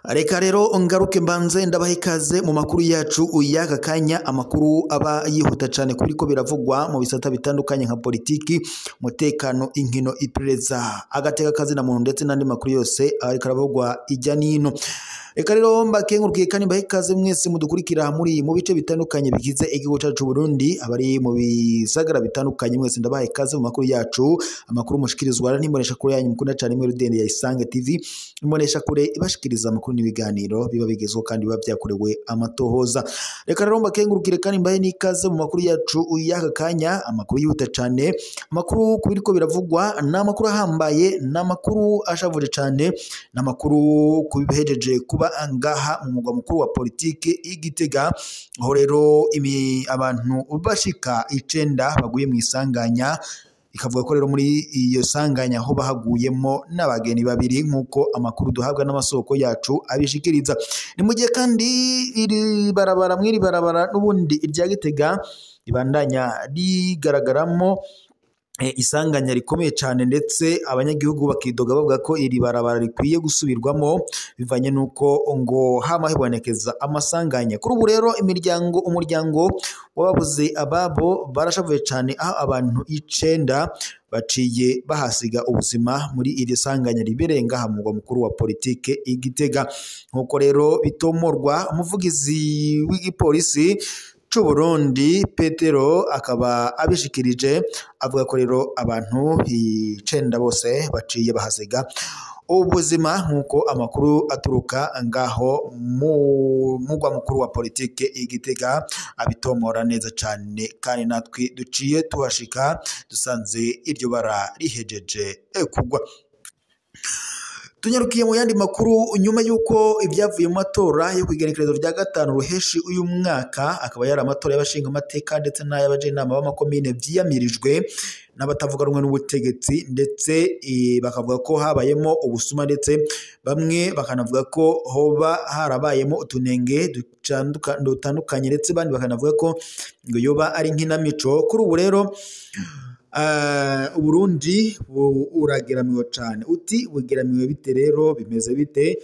Reka rero ngaruke mbanze ndabaha ikaze mu makuru yacu y'aka kanya, amakuru aba yihuta cyane kuri ko biravugwa mu bisata bitandukanye nka politiki, umutekano, inkino, iperereza, agateka kazi na muntu ndetse n'andi makuru yose ariko aravugwa ijya n'ino. Reka rero mbakengurukiye kandi mbahe ikaze mwese mudukurikira muri mu bice bitandukanye bigize igihugu cyacu Burundi, abari mu bisagara bitandukanye mwese ndabaha ikaze mu makuru yacu, amakuru mushikirizwa n'imbonesha kure yanyu mukunda cyane imwe rudende ya Isange TV, imbonesha kure ibashikiriza amakuru n'ibiganiro biba bigezweho kandi biba byakorewe amatohoza. Reka rero mbakengurukire kandi mbahe n'ikaze mu makuru yacu y'aka kanya, amakuru yihuta cyane, amakuru ku biriko biravugwa, ni amakuru ahambaye, ni amakuru ashavuje cyane, ni amakuru ku bihejeje kuba ngaha mu mugwa mukuru wa politike i Gitega, aho rero abantu bashika 9 baguye mu isanganya. Ikavuga ko rero muri iyo sanganya aho bahaguyemo n'abageni babiri nk'uko amakuru duhabwa n'amasoko yacu abishikiriza. Ni mu gihe kandi iri barabara mw'iri barabara n'ubundi irya Gitega ribandanya rigaragaramo isanganya rikomeye cyane, ndetse abanyagihugu bakidoga bavuga ko iri barabara rikwiye gusubirwamo bivanye n'uko ngo hama hibonekeza amasanganya. Kuri ubu rero umuryango w'ababuze ababo barashavuye cyane, aho abantu 9 baciye bahasiga ubuzima muri iri sanganya ribereye ngaha mu mugwa mukuru wa politike i Gitega. Nk'uko rero bitomorwa umuvugizi w'igipolisi c'u Burundi Petero akaba abishikirije avuga ko rero abantu 9 bose baciye bahasiga ubuzima nk'uko amakuru aturuka ngaho mu mugwa mukuru wa politike i Gitega abitomora neza cyane, kandi natwe duciye tuhashika dusanze iryo bara rihejeje kugwa. Tunyarukiye mu yandi makuru, nyuma y'uko ibyavuye mu matora yo kw'igenekerezo rya 5 ruheshi uyu mwaka, akaba yari amatora y'abashinga amateka ndetse n'ay'abajenama b'amakomine vyiyamirijwe n'abatavuga rumwe n'ubutegetsi, ndetse bakavuga ko habayemo ubusuma, ndetse bamwe bakanavuga ko hoba harabayemo utunenge dutandukanye, ndetse bandi bakanavuga ko ngo yoba ari nkinamico. Kuri ubu rero Uburundi urageramiwe cyane. Uti bugeramiwe bite rero, bimeze bite?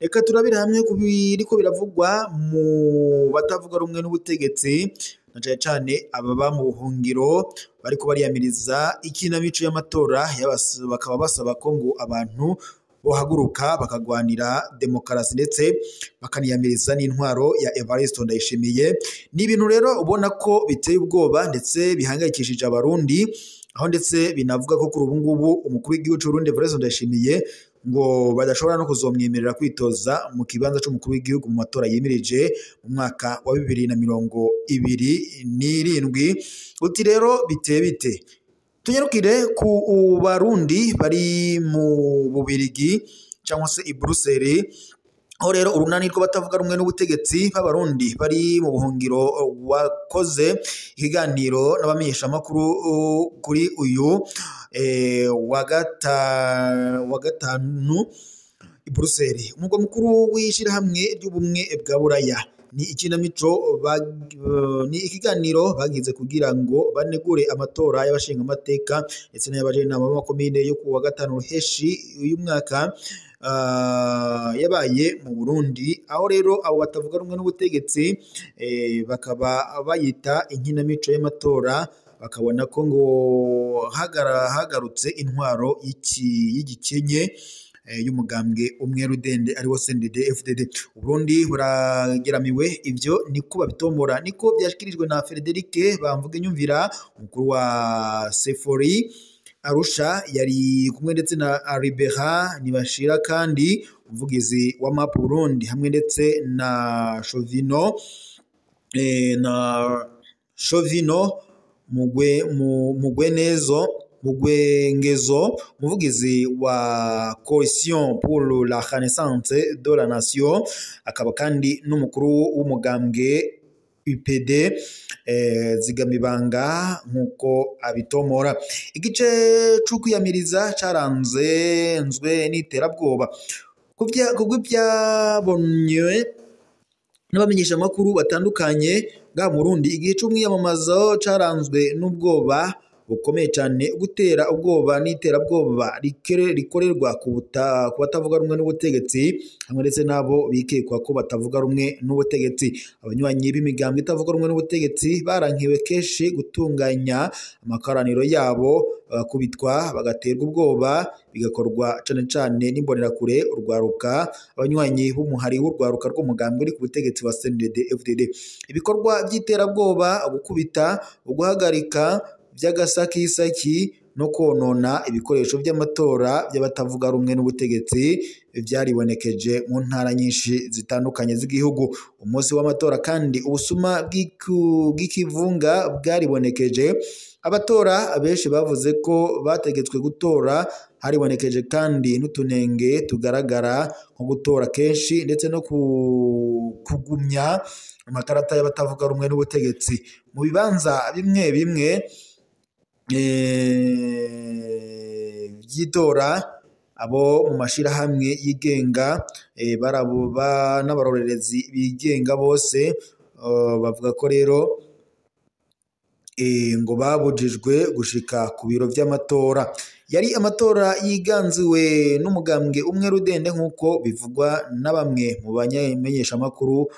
Reka turabire hamwe ku biriko biravugwa mu batavuga rumwe n'ubutegetsi, na cyane cyane ababa mu buhungiro bariko bariyamiriza ikinamico y'amatora, bakaba basaba ko ngo abantu bohaguruka bakagwanira demokarasi ndetse bakaniyamiriza n'intwaro ya Evariste Ndayishimiye. Ni ibintu rero ubona ko biteye ubwoba ndetse bihangayikishije abarundi, aho ndetse binavuga ko kuri ubu ngubu umukuru w'igihugu cy'u Burundi Evariste Ndayishimiye ngo badashobora no kuzomwemerera kwitoza mu kibanza c'umukuru w'igihugu mu matora yimirije mu mwaka wa 2027. Uti rero biteye bite? Tunyarukire ku barundi bari mu Bubirigi cyangwa se i Bruxelles, aho rero urunani rw'abatavuga rumwe n'ubutegetsi b'abarundi bari mu buhungiro wakoze ikiganiro n'abamenyeshamakuru kuri uyu wa gatanu i Bruxelles, umugwa mukuru w'ishirahamwe ry'ubumwe bwa Buraya. Ni ikinamico, ni ikiganiro bagize kugira ngo banegure amatora y'abashinga amateka ndetse n'ay'abajenama b'amakomine yo kuwa 5 ruheshi uyu mwaka yabaye mu Burundi, aho rero abo batavuga rumwe n'ubutegetsi bakaba bayita inkinamico y'amatora, bakabona ko ngo hagarutse intwaro y'igikenye y'umugambwe umwe rudende ariwo CNDD FDD. Uburundi burageramiwe, ivyo niko babitomora, niko byashikirijwe na Frederic Bamvuginyumvira, umukuru wa Sefori Arusha, yari kumwe ndetse na Aribera Nibashira kandi umuvugizi wa MAP Burundi, hamwe ndetse na Shovino Mugwenezo Mugwengezo, umuvugizi wa Coalition pour la Renaissance de la Nation, akaba kandi n'umukuru w'umugambwe UPD Zigamibanga nkuko abitomora. Igice c'ukwiyamiriza caranze nzwe n'iterabwoba kubw'ibyabonywe n'abamenyesha makuru batandukanye, Nga mu Burundi igihe c'umwiyamamazo caranzwe n'ubwoba bukomeye cyane, gutera ubwoba n'iterabwoba rikorerwa ku batavuga rumwe n'ubutegetsi hamwe ndetse n'abo bikekwa ko batavuga rumwe n'ubutegetsi. Abanywanyi b'imigambwe itavuga rumwe n'ubutegetsi barankiwe kenshi gutunganya amakoraniro yabo, bakubitwa, bagaterwa ubwoba, bigakorwa cane cane n'imbonerakure, urwaruka, abanywanyi b'umuhari w'urwaruka rw'umugambwe uri ku butegetsi wa CNDD-FDD. Ibikorwa by'iterabwoba, gukubita, uguhagarika by'agasakisaki no konona ibikoresho by'amatora by'abatavuga rumwe n'ubutegetsi byaribonekeje mu ntara nyinshi zitandukanye z'igihugu. Umunsi w'amatora kandi ubusuma bw'ikivunga bwaribonekeje. Abatora benshi bavuze ko bategetswe gutora. Haribonekeje kandi n'utunenge tugaragara nko gutora kenshi ndetse no kugumya amakarata y'abatavuga rumwe n'ubutegetsi mu bibanza bimwe bimwe by'itora. Abo mu mashirahamwe yigenga n'abarorerezi bigenga bose bavuga ko rero ngo babujijwe gushika ku biro vy'amatora. Yari amatora yiganziwe n'umugambwe umwe rudende, nk'uko bivugwa na bamwe mu bamenyeshamakuru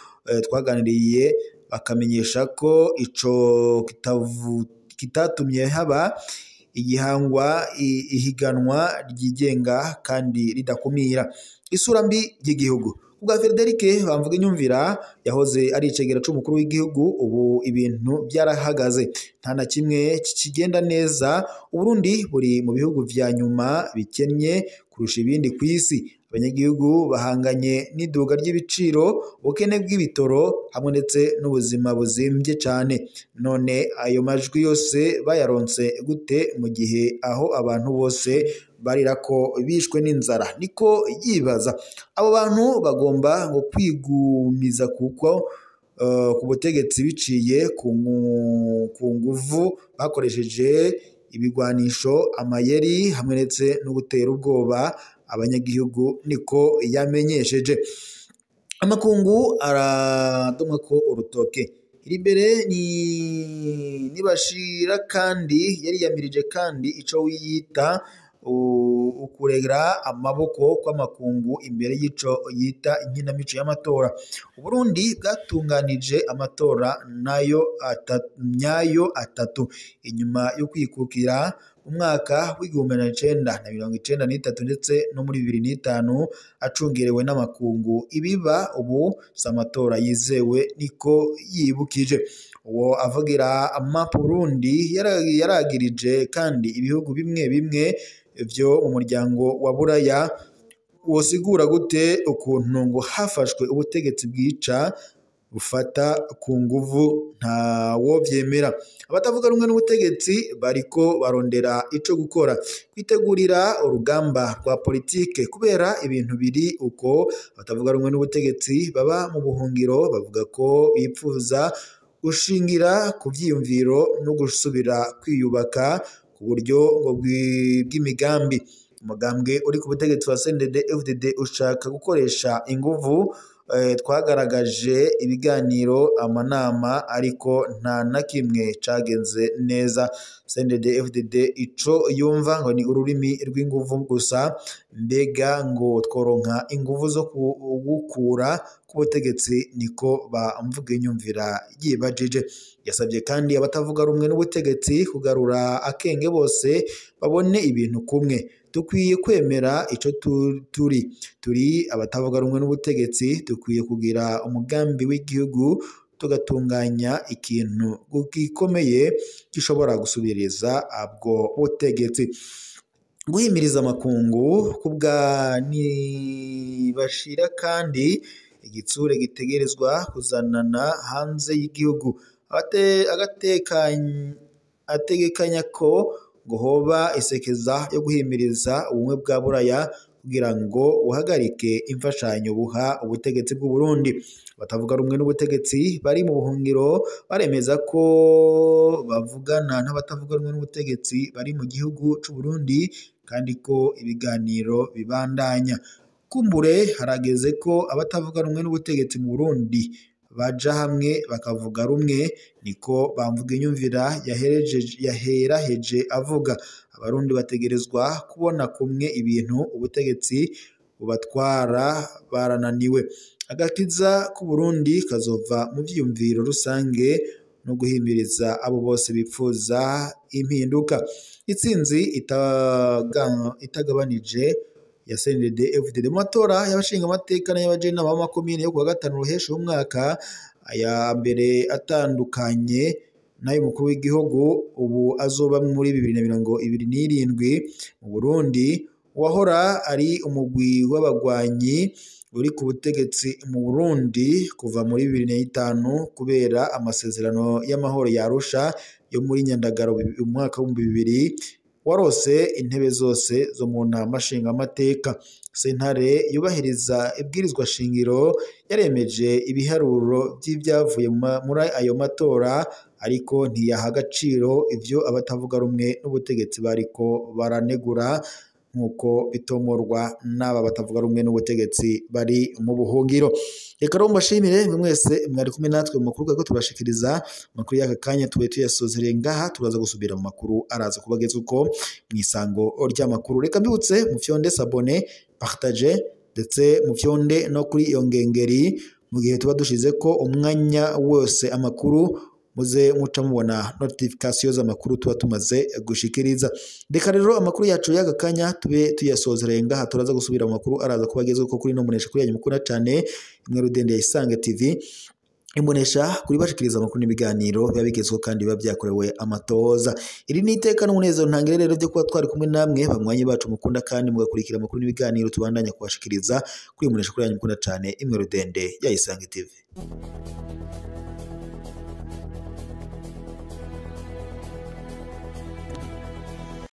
twaganiriye, bakamenyesha ko ico kitatumye haba igihangwa ihiganwa ryigenga kandi ridakumira. Isura mbi ry'igihugu. Kubwa Frederic Bamvuginyumvira yahoze ari icegera c'umukuru w'igihugu, ubu ibintu byarahagaze, nta na kimwe kigenda neza. Uburundi buri mu bihugu vya nyuma bikennye kurusha ibindi kw'isi. Abanyagihugu bahanganye n'iduga ry'ibiciro, ubukene bw'ibitoro hamwe ndetse n'ubuzima buzimbye cane. None ayo majwi yose bayaronse gute mu gihe aho abantu bose barira ko bishwe n'inzara? Niko yibaza. Abo bantu bagomba ngo kwigumiza kuko ku butegetsi biciye ku nguvu bakoresheje ibigwanisho, amayeri hamwe ndetse no gutera ubwoba abanyagihugu, niko yamenyesheje. Amakungu aradomwa ko urutoke. Iri ni nibashira kandi yariyamirije kandi ico wiyita ukurera amaboko kw'amakungu imbere y'ico yita inkinamico y'amatora. Uburundi bwatunganije amatora nayo nyayo atatu inyuma yo kwikukira umwaka w'1993 ndetse no muri 2005, acungerewe n'amakungu. Ibiba ubu si amatora yizewe, niko yibukije. Uwo avugira AMAP Burundi yaragirije kandi ibihugu bimwe bimwe vyo mu muryango wa Buraya. Wosigura gute ukuntu ngo hafashwe ubutegetsi bwica bufata ku nguvu? Ntawo vyemera. Abatavuga rumwe n'ubutegetsi bariko barondera ico gukora, kwitegurira urugamba rwa politike kubera ibintu biri uko. Abatavuga rumwe n'ubutegetsi baba mu buhungiro bavuga ko bipfuza gushingira ku vyiyumviro no gusubira kwiyubaka ku buryo ngo bw'imigambi. Umugambwe uri ku butegetsi wa CNDD-FDD ushaka gukoresha inguvu. Twagaragaje ibiganiro, amanama, ariko nta na kimwe cagenze neza. CNDD-FDD ico yumva ngo ni ururimi rw'inguvu gusa. Mbega ngo tworonka inguvu zo gukura ku butegetsi? Niko Bamvuginyumvira yibajije. Yasabye kandi abatavuga rumwe n'ubutegetsi kugarura akenge bose babone ibintu kumwe. Dukwiye kwemera ico turi abatavuga rumwe n'ubutegetsi, dukwiye kugira umugambi w'igihugu, tugatunganya ikintu gikomeye gishobora gusubiriza ubwo butegetsi. Guhimiriza amakungu kubwa Nibashira kandi igitsure gitegerezwa kuzanana hanze y'igihugu. Ategekanya ko ngo hoba isekeza yo guhimiriza ubumwe bwa Buraya kugira ngo buhagarike imfashanyo buha ubutegetsi bw'u Burundi. Batavuga rumwe n'ubutegetsi bari mu buhungiro baremeza ko bavugana n'abatavuga rumwe n'ubutegetsi bari mu gihugu c'u Burundi, kandi ko ibiganiro bibandanya. Kumbure harageze ko abatavuga rumwe n'ubutegetsi mu Burundi baja hamwe bakavuga rumwe, niko Bamvuginyumvira yaheraheje avuga. Abarundi bategerezwa kubona kumwe ibintu ubutegetsi bubatwara barananiwe. Agakiza k'Uburundi kazova mu vyiyumviro rusange no guhimiriza abo bose bipfuza impinduka. Itsinzi itagabanije ya CNDD FDD mu matora y'abashingamateka n'ay'abajenama b'amakomine yo kuwa gatanu ruhesha umwaka, aya mbere atandukanye n'ay'umukuru w'igihugu ubu azoba muri 2027 mu Burundi. Uwahora ari umugwi w'abagwanyi uri ku butegetsi mu Burundi kuva muri 2005 kubera amasezerano y'amahoro ya Arusha yo muri Nyandagaro mu mwaka w'2000, warose intebe zose zo mu nama nshingamateka. Sentare yubahiriza ibwirizwa shingiro yaremeje ibiharuro vy'ivyavuye muri ayo matora, ariko ntiyaha agaciro ivyo abatavuga rumwe n'ubutegetsi bariko baranegura, nk'uko bitomorwa n'aba batavuga rumwe n'ubutegetsi bari mu buhungiro. Reka rero mbashimire mwe mwese mwari kumwe natwe mu makuru twari turashikiriza. Amakuru y'aka kanya tube tuyasozereye ngaha, turaza gusubira mu makuru araza kubageza uko mw'isango ry'amakuru. Reka mbibutse mufyonde sabone, partage, ndetse mufyonde no kuri iyo ngengeri mu gihe tuba dushize ko umwanya wose amakuru, muze muca mubona notification z'amakuru tuba tumaze gushikiriza. Reka rero amakuru yacu y'aka kanya tube tuyasozereye ngaha, turaza gusubira mu makuru araza kubageza uko kuri no munesha kuri yanyu mukunda cane imwe rudende ya Isange TV, imbonesha kuri bashikiriza amakuru n'ibiganiro biba bigezweho kandi biba byakorewe amatoza. Iri ni iteka n'umunezero ntangire rero byo kuba twari kumwe namwe banywanyi bacu mukunda kandi mugakurikira amakuru n'ibiganiro tubandanya kubashikiriza kuri imbonesha kuri yanyu mukunda cane imwe rudende ya Isange TV.